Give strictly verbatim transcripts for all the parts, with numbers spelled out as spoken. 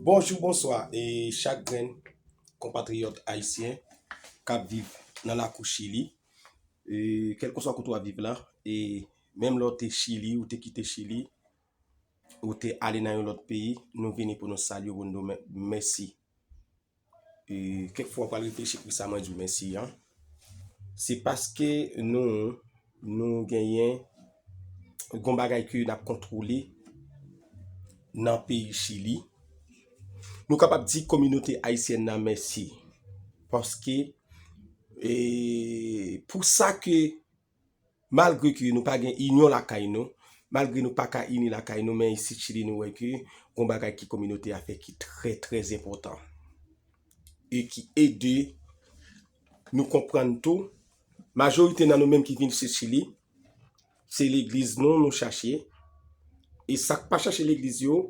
Bonjou, bonswa, e chak grenn konpatriyòt ayisyen k ap viv nan lakou Chili, e kèlkeswa kote w ap viv la, e menm lè w te Chili, ou te kite Chili, ou te ale nan yon lòt peyi, nou vini pou nou salye w, pou nou di w mè-, mèsi. E, kèk fwa w pral reflechi pou sa mwen di w mèsi an. Se paske nou, nou genyen yon bagay ke n ap kontwole nan peyi Chili. Nou kapab di kominote ayisyèn nan mèsi. Paske, e, pou sa ke malgre ke nou pa gen inyon lakay nou, malgre nou pa ka ini lakay nou, men isit Chili nou wè ke gon bagay ki kominote a fè ki trè, trè enpòtan. E ki ede nou konprann tou, majorite nan nou menm ki vin isit Chili, se legliz nou, nou chache. E sa k pa chache legliz yo,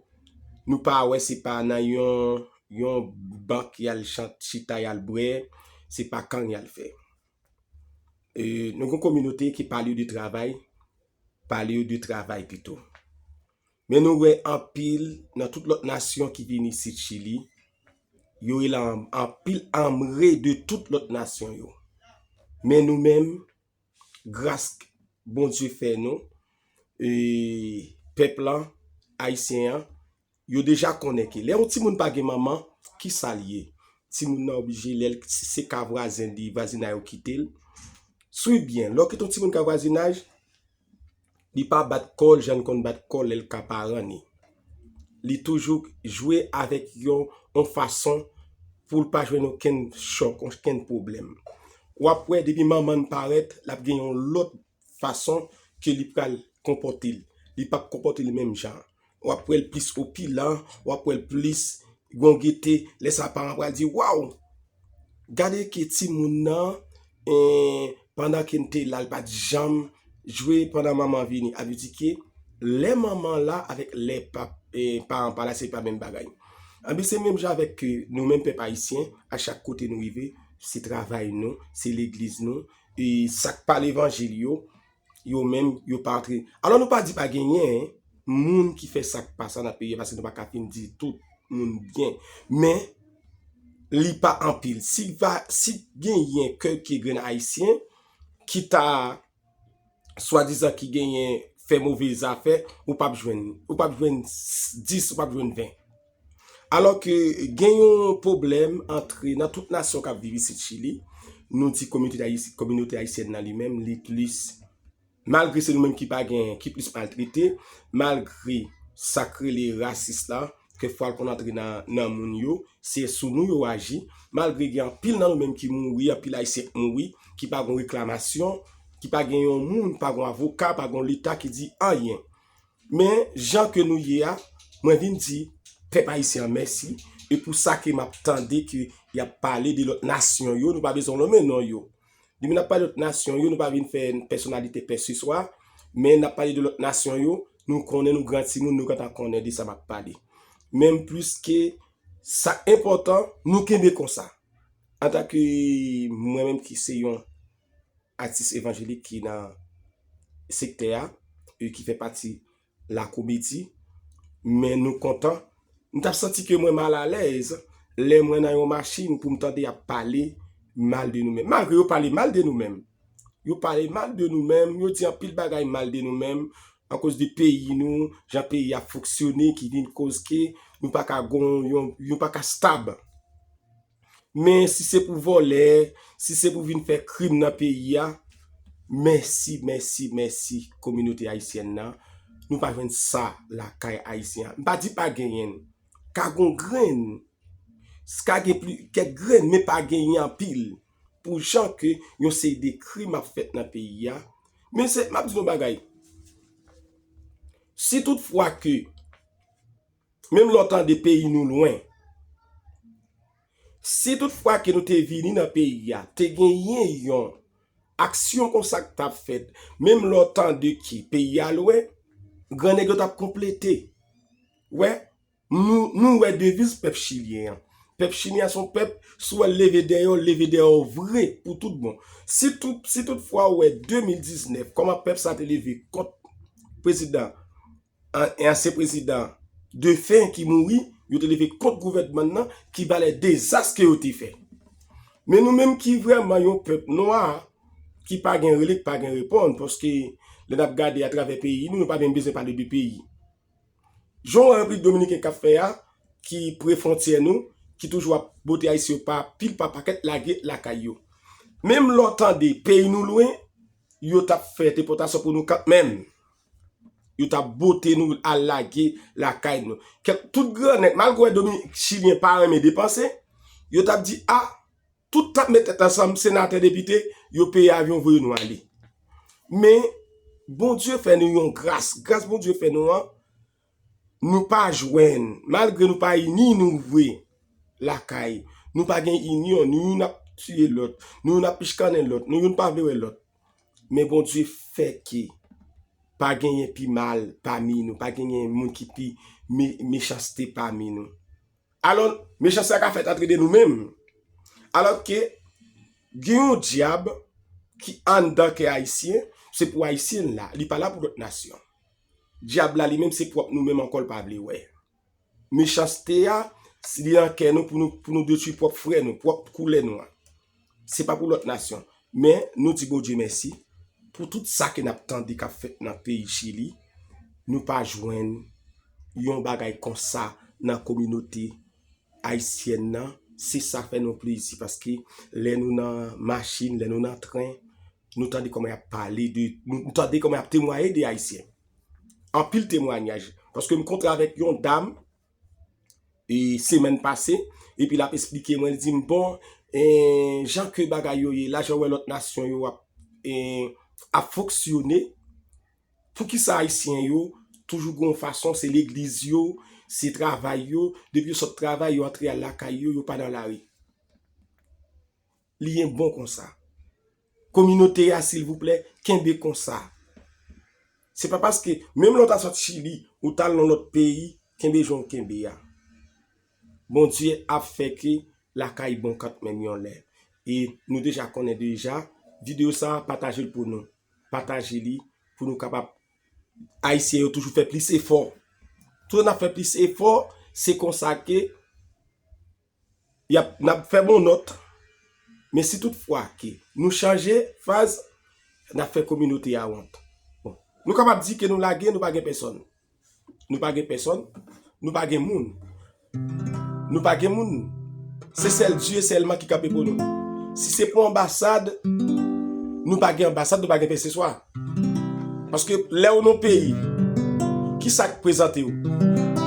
nou pa wè se pa nan yon, yon bank y al chan-, chita y al bwè, se pa kan y al fè. E, nou gen yon kominote ki pale yo de travay, pale yo de travay pito. Men nou wè anpil nan tout lòt nasyon ki vin isit Chili, yo rele an-, anpil anmre de tout lòt nasyon yo. Men nou menm, gras Bondye fè nou, e, pèp lan, ayisyen an, yo deja konnen ke lè yon timoun pa gen manman, ki sa l ye? Timoun nan oblije, lè l, si se ka vwazen li, vwazinay ou kite l. Swiv byen, lè w kite yon timoun ka vwazinaj, li pa bat kò l jan l konn bat kò l lè l ka paran ni. Li toujou jwe avèk yon, yon fason pou l pa jwenn okenn chòk, okenn pwoblèm. W ap wè, depi manman l parèt, l ap gen yon lòt fason ke li pral konpòte l. Li p ap konpòte l menm jan. W ap wè l plis opilan, w ap wè l plis gon gete. Lè sa paran pral di, "Waw! Gade ke timoun nan, eh, pandan ke n te la, l pa t janm jwe pandan manman vini." A vle di ke lè manman la avèk lè pa, eh, paran pa la, se pa menm bagay. Anben, se menm jan avèk ke nou menm pèp ayisyen, a chak kote nou rive, se travay nou, se legliz nou, e sa k pa levanjil yo, yo menm, yo pa antre. Alò, nou pa di pa genyen moun ki fè sa k pa sa nan peyi a, paske nou pa ka fin di tout moun byen. Men, li pa anpil. Si va, si genyen kèlke grenn ayisyen ki ta swadizan ki genyen fè move zafè, ou p ap jwenn, ou p ap jwenn dis, ou p ap jwenn ven. Alò ke gen yon pwoblèm antre nan tout nasyon k ap viv isit Chili, nou di kominote ayis-, kominote ayisyèn nan li menm, li plis, malgre se nou menm ki pa gen, ki plis maltrete, malgre sa k rele rasis la, kèk fwa l konn antre nan, nan moun yo, se sou nou yo aji, malgre gen anpil nan nou menm ki mouri, anpil ayisyen k mouri, ki pa gon reklamasyon, ki pa gen yon moun, pa gon avoka, pa gon leta ki di anyen. Men, jan ke nou ye a, mwen vin di pèp ayisyen an mèsi, e pou sa ke m ap tande ke y ap pale de lòt nasyon yo, nou pa bezwen lonmen non yo. Depi n ap pale de lòt nasyon yo, nou pa vin fè pèsonalite pèseswa, men n ap pale de lòt nasyon yo, nou konnen nou gran timoun, nou gentan konnen de sa m ap pale. Menm plis ke sa enpòtan, nou kenbe konsa. Antanke mwen menm ki se yon atis evanjelik ki nan sektè a, e ki fè pati lakomedi, men nou kontan. M t ap santi ke mwen malalèz lè mwen nan yon machin pou m tande y ap pale mal de nou menm. Malgre yo pale mal de nou menm. Yo pale mal de nou menm, yo di anpil bagay mal de nou menm, akoz de peyi nou, jan peyi a fonksyone, ki vin koz ke nou pa ka gon, yon, nou pa ka stab. Men si se pou vòlè, si se pou vin fè krim nan peyi a, mèsi, mèsi, mèsi, kominote ayisyèn nan. Nou pa jwenn sa lakay ayisyen an. M pa di pa genyen. Ka gon grenn. Ka gen pli, kèk grenn, men pa genyen anpil. Pou jan ke yon seri de krim ap fèt nan peyi a. Men se, m ap di nou bagay. Si toutfwa ke Menm lè w tande peyi nou lwen. Si toutfwa ke nou te vini nan peyi a, te genyen yon aksyon konsa k t ap fèt, menm lè w tande ke peyi a lwen, grannèg yo t ap konplete. Wè, nou, nou wè deviz pèp chilyen an. Pèp chilyen an se yon pèp, si w wè l leve dèyè w, l leve dèyè w vre pou tout bon. Si tout, si toutfwa w wè de mil diznèf, kòman pèp sa te leve kont prezidan an, e ansyen prezidan defen ki mouri, yo te leve kont gouvènman nan, ki valè dezas ke yo te fè. Men nou menm ki vrèman yon pèp nwa, ki pa gen rele, ki pa gen reponn, paske lè n ap gade atravè peyi nou, nou pa menm bezwen pale de peyi. Jan w wè Repiblik Dominiken k ap fè a, ki pre fwontyè nou, ki toujou ap bote Ayisyen yo pa pil pa pakèt lage lakay yo. Menm lè w tande peyi nou lwen, yo t ap fè depòtasyon pou nou kanmenm. Yo t ap bote nou al lage lakay nou. Kèk tout grannèg, malgre w wè Dominik, Chilyen pa renmen depanse, yo t ap di, a, tout t ap met tèt ansanm, senatè, depite, yo peye avyon voye nou ale. Men, Bondye fè nou yon gras. Gras Bondye fè nou an, nou pa jwenn, malgre nou pa ini nou vre lakay, nou pa gen inyon, nou youn ap tiye lòt, nou youn ap pichkannen lòt, nou youn pa vle wè lòt. Men Bondye fè ke pa genyen pi mal pami nou, pa genyen moun ki pi me-, mechanste pami nou. Alò, mechanste a ka fèt antre de nou menm. Alò ke gen yon dyab ki anndan kè ayisyen, se pou ayisyen l la, li pa la pou lòt nasyon. Dyab la li menm se pwòp nou menm ankò l pa vle wè. Mechanste a, si li nan kè nou pou nou, pou nou detwi pwòp frè nou, pwòp koulè nou an. Se pa pou lòt nasyon. Men, nou di Bondye mèsi pou tout sa ke n ap tande k ap fèt nan peyi Chili. Nou pa jwenn yon bagay konsa nan kominote ayisyèn nan. Se sa fè nou plezi, paske lè nou nan machin, lè nou nan tren, nou tande kòman y ap pale de, nou, nou tande kòman y ap temwaye de Ayisyen. Anpil temwayaj. Paske m kontre avèk yon dam, e, semèn pase, epi l ap esplike mwen, li di m, bon, e, jan ke bagay yo ye la, jan w wè lòt nasyon yo ap, e, ap fonksyone, poukisa Ayisyen yo toujou gen yon fason, se legliz yo, se travay yo, depi yo sot travay, yo antre al lakay yo, yo pa nan lari. Li en bon konsa. Kominote a, silvouplè, kenbe konsa. Se pa paske, menm lè w ta sot Chili, ou t al nan lòt peyi, kenbe jan w kenbe a. Bondye ap fè ke lakay bon kanmenm yon lè. E nou deja konnen deja, videyo sa a, pataje l pou nou. Pataje li pou nou kapab, Ayisyen yo toujou fè plis efò. Tout n ap fè plis efò, se konsa ke y ap, n ap fè bon nòt. Men si tout fwa ke nou chanje faz, n ap fè kominote a wont. Bon, nou kapab di ke nou lage, nou pa gen pèsòn. Nou pa gen pèsòn, nou pa gen moun. Nou pa gen moun. Se sèl Dye sèlman ki kanpe pou nou. Si se pou anbasad, nou pa gen anbasad, nou pa gen pèseswa. Paske lè w nan peyi, ki sa k prezante w?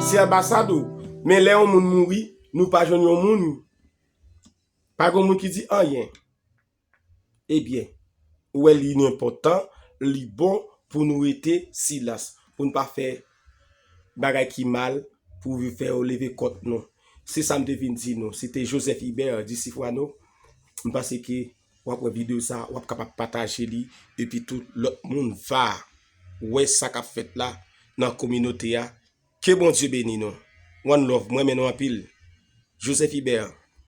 Se anbasad ou. Men lè yon moun mouri, nou pa jwenn yon moun. Pa gen moun ki di anyen. Ebyen, ou wè li enpòtan, li bon pou nou rete silans, pou n pa fè bagay ki mal, pou fè yo leve kont nou. Se sa m te vin di nou. Se te Joseph Hubert, Disifwano. M panse ke w ap wè videyo sa, w ap kapab pataje li, epi tou lòt moun va wè sa k ap fèt la nan kominote a. Ke Bondye beni nou. One love, mwen renmen nou anpil. Joseph Hubert.